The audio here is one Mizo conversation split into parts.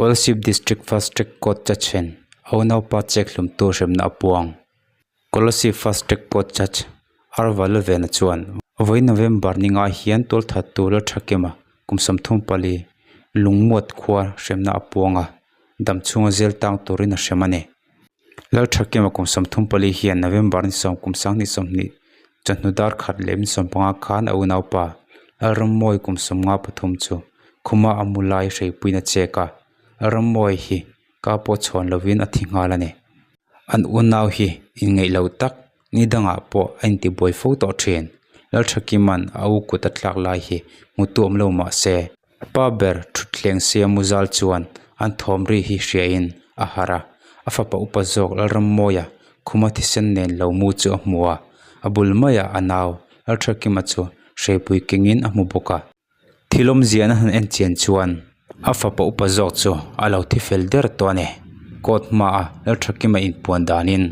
Kolasib District Fast Track Court Judge hian a unaupa chek hlumtu hremna a puang. Kolasib Fast Track Court Judge R Valavena chuan vawi November ni nga hian tualthattu Lalthakima kum 34 lungmuat khua hremna a puang a, dam chhunga zel tang turin a hrem a ni. Lalthakima kum 34 hian November ni sawm kum 2020 chawhnu dar khat leh min 15 khan a unaupa Lalrammawi kum 53 chu khuma a mu lai hreipuiin a chek a, Lalrammawi hi ka pawh chhawn lovin a thi nghal a ni. An unau hi inngeih lo tak ni dangah pawh a intibuai fo tawh thin. Lalthakima'n a u kut a tlak lai hi hmutu awm lo mah se, pa ber thutthleng sia muzal chuan an thawm ri hi hriain a harh a, a fapa upa zawk Lalrammawia khuma thisen nen lo mu chu a hmu a, a bul maiah a nau Lalthakima chu hreipui kengin a hmu bawk a. Thil awmzia an han en chian chuan a fapa upa zawk chu a lo thi fel der tawh a ni. Court hmaa Lalthakima inpuan danin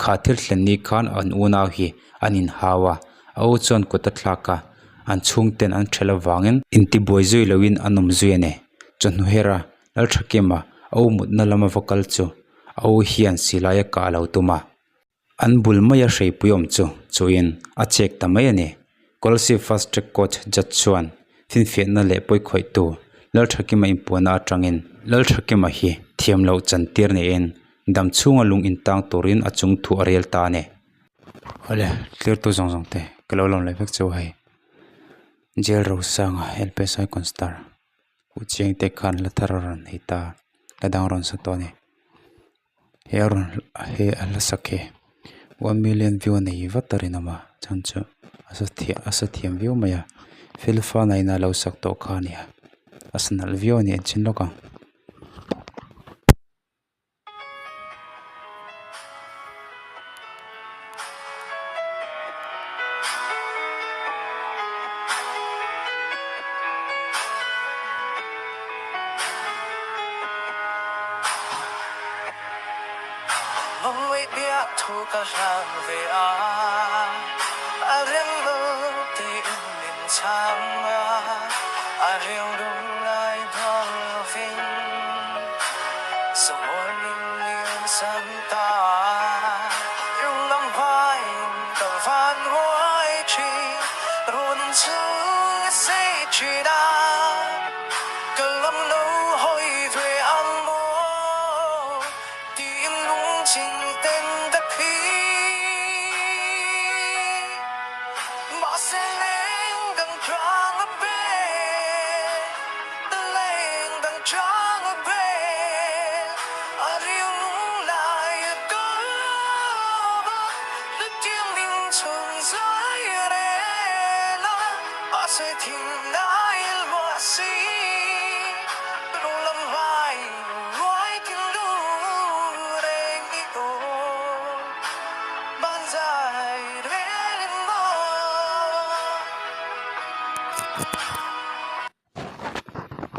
kha thil thlen ni khan an unau hi an inhau a, a u chuan kut a thlak a, an chhungten an ṭhelh avangin intibuai zui loin an awm zui a ni. Chawhnu hera Lalthakima a u mutna lama va kal chu a u hian silai a kah lo tum a. An bul maia hreipui awm chu chuin a chek ta mai a ni. Kolasib Fast Track Coach Judge chuan finfiahna leh pawikhawihtu Lalthakima inpuahna atangin Lalthakima hi thiam loh chantir niin dam chhunga lung intang turin a chung thu a rel ta a ni. Awle, tlirtu zawng zawng te ka lo lawm leh vek chu hei. Jail Rosanga LPS Icon Star u chiang te khan la thar a rawn nei ta, la dang a rawn sa tawh a ni. He a rawn he a hla sak hi one million view a nei vat a rinawm a chuan chu a sa thiam a sa thiam viau mai a felfa nain a lo sak tawh kha a nia a sa nalh viau a ni engchin lawk ang.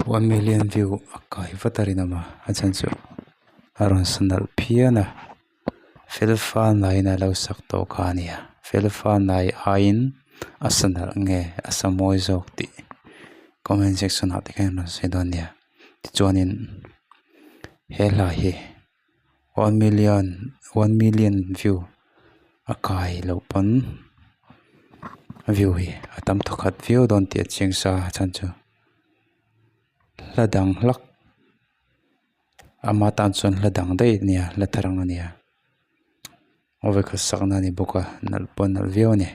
One million view a kai vat a rinawm a a chhan chu a rawn sa nalh phian a felfa naiin a lo sak tawh kha a nia felfa nai aiin a sa nalh nge a sa mawi zawk tih comment section ah te khan rawn sawi dawn nia tichuanin he hla hi one million one million view a kai loh pawn view hi a tam thawkhat viau dawn tih a chiang sa a chhan chu hla dang hlak ama tan chuan hla dang daih a nia hla thar ang a nia a vawikhat sakna a ni bawk a nalh pawh a nalh viau a ni.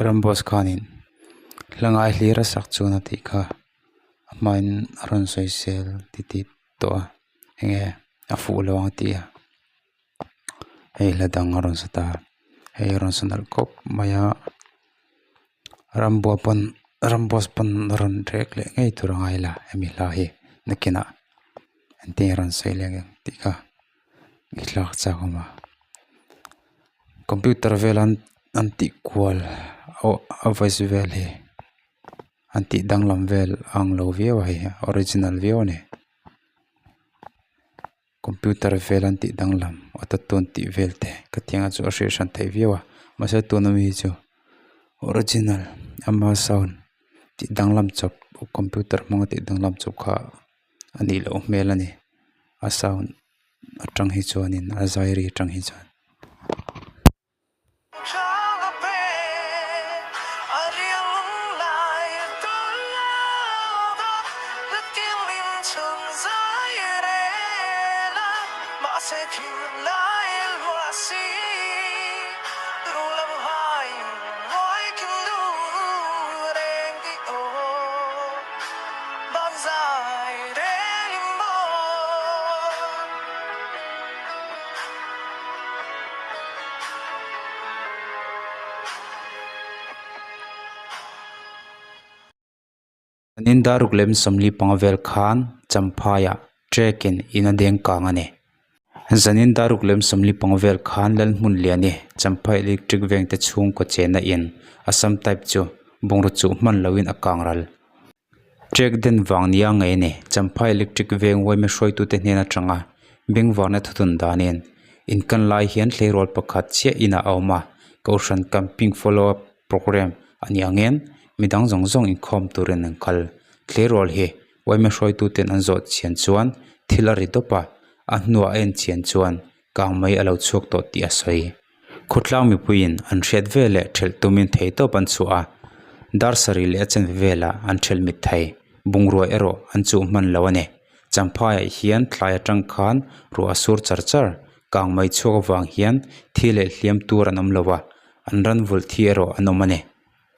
Ramboss khanin hla ngai hlir a sak chuan a tih kha a hmain a rawn sawisel titih tawh a enge a fuh lo ang a ti a hei hla dang a rawn sa ta hei a rawn sa nalh khawp mai a rambo pawn ramboss pawn a rawn rek leh ngei tur a ngai la hemi hla hi nakinah engtin nge a rawn sawi leh ang tih kha ngaihthlak chak a awm a computer vel an an tih kual a voice vel hi an tih danglam vel a ang lo viau a hei original viau a ni. Computer vel an tih danglam auto tune tih vel te ka tiang chu a hriat hran theih viau a mahse tuna mi hi chu original ama sound tih danglam chawp computer hmanga tih danglam chawp kha a nih loh hmel a ni a sound atang hi chuanin a zai ri atang hi chuan. An daruk lem 45 vel khan Champhaiah trek in in a deng kang a ni. Zanin daruk lem 45 vel khan Lalhmunliani Champhai Electric Veng te chhungkaw chenna in Assam type chu bungraw chuh hman loin a kang ral. Trek den vang nia ngei a ni. Champhai Electric veng uaime hruaitute hnen atanga bengvarna thutun danin inkan lai hian hleirawl pakhat chiah inah a awm a, Kohhran Camping Follow Up Programme a ni angin midang zawng zawng inkhawm turin an kal. Hleirawl hi uaime hruaituten an zawh chian chuan thil a ri dawp a, a hnuah a en chian chuan kang mai a lo chhuak tawh tih a sawi. Khawtlang mipuiin an hriat vel leh thelh tumin theihtawp an chhuah a, dar sarih leh a chanve velah an thelh mit thei. Bungrua erawh an chuh hman lo a ni. Champhaiah hian thlai atang khan ruah a sur char char, kang mai chhuak avang hian thi leh hliam tur an awm lo a, an ran vulh thi erawh an awm a ni.